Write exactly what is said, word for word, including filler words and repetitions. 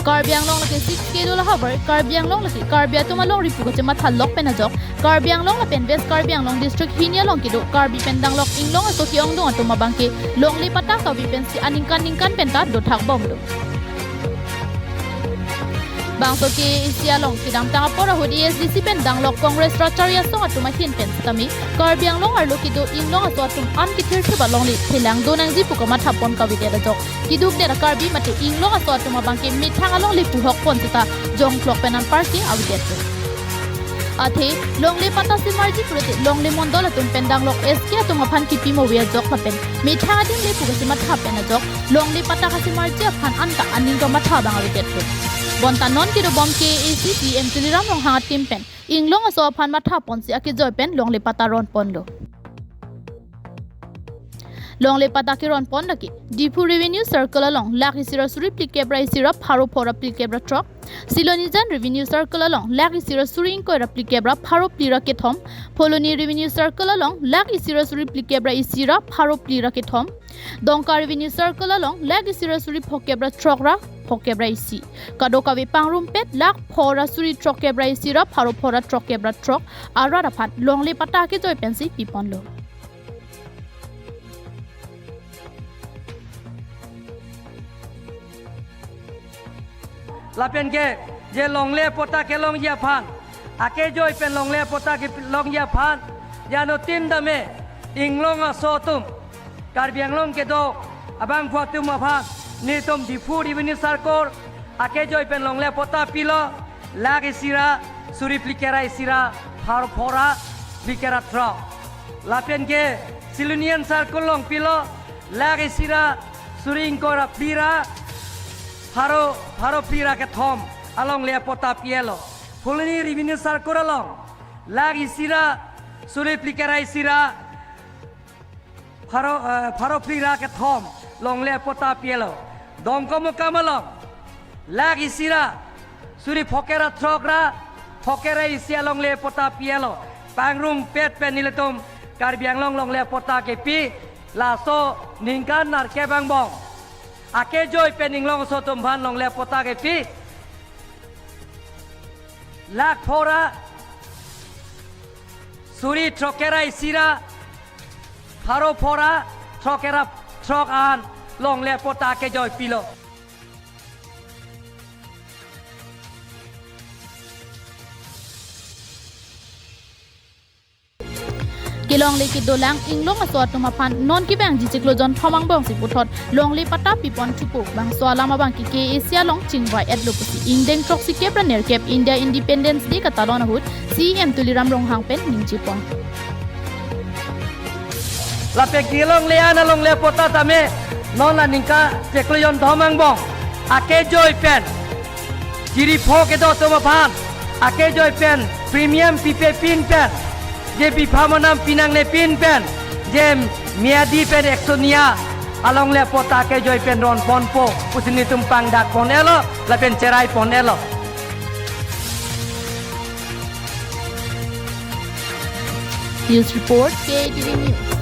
Karbi Anglong lake six schedule ahavar, Karbi Anglong lake Karbi atum alongri pu kachematha lok pen ajok, Karbi Anglong lapen West Karbi Anglong district hini along kedo Karbi pen danglok Inglong aso ke-ongdung atum abangke longle patta kave pensi aningkan ningkan pen ta dothak bomlo. Bangso K A A C along kedamtang apor ahut A S D C pen danglok Congress rat chari asong atum ahin pen sitame Karbi Anglong arlo kedo Inglong aso atum an kethirthip alongle thelang do nangji pu kamatha pon kavedet ajok, keduk det a-Karbi mate Inglong aso atum abangke methang alongle puhok pon seta jongklok pen anparke avedetlo. Athe longle patta semarji pulote longle mondol atum pen danglok S K atum aphan kipi mo ave ajok lapen methang adim le pu kachematha pen ajok longle patta kasemarji aphan anta aning kamatha abang avedetlo. Bonta non kedobom K A A C C E M Tuliram Ronghang a-team pen Inglong aso aphan matha ponsi akejoi pen longle patta ron ponlo. Longle patta keron pon lake Diphu Revenue Circle along lakh isi ra suri phlikep ra isi ra pharo pho ra phlikep ra throk, Silonijan Revenue Circle along lakh isi ra suri ingkoi ra phlikep ra pharo phli ra kethom, Phuloni Revenue Circle along lakh isi ra suri phlikep ra isi ra pharo phli ra kethom, Dongka Revenue Circle along lakh isi ra suri phokep ra throk ra phokep ra isi, kadokave pangrumpet lakh pho ra suri throkkep ra isi ra pharo pho ra throkkep ra throk arat aphan longle patta akejoi pensi piponlo. Lapen ke je longle patta kelongji aphan, akejoi pen longle patta kelongji aphan, je anuttin tame Inglong aso atum, Karbi Anglong kedo abangphu atum aphan nelitum Diphu Revenue Circle akejoi pen longle patta pilo, lakh isi ra suri phlikep ra isi ra pharo pho ra phlikep ra throk. Lapen ke Silonijan Circle along pilo, lakh isi ra suri ingkoi ra phli ra pharo, pharo phli ra kethom alongle patta pilo. Phuloni Revenue Circle along lakh isi ra suri phlikep ra isi ra pharo, eh, pharo phli ra kethom longle patta pilo. Dongkamukam along lakh isi ra suri phokep ra throk ra phokep ra isi alongle patta pilo. Pangrumpet pen nelitum Karbi Anglong longle patta kepi, laso ningkan nerkep angbong akejoi pen Inglong aso atum aphan longle patta kepi, lakh pho ra suri throkkep ra isi ra pharo pho ra throkkep ra throk an longle patta kejoi pilo. Kelongle kedolang Inglong aso atum aphan non kevangji chiklo jonthom angbong si puthot longle patta pipon thupo. Bangso alam abangke K A A C along chingvai-etlo pusi ingdeng throksikep ra nerkep India Independence Day katalon ahut C E M Tuliram Ronghang pen ningje pon. Lapen kelongle an alongle patta tame non aningkan chiklo jonthom angbong akejoi pen chiri pho kedo atum aphan akejoi pen premium pipe pin pen, je bipha manam pinangne pin pen, je miyadi pen eksonia alongle patta akejoi pen ron ponpo pusi nelitum pangdak pon-etlo lapen cherai pon-etlo. News report, K A T V News.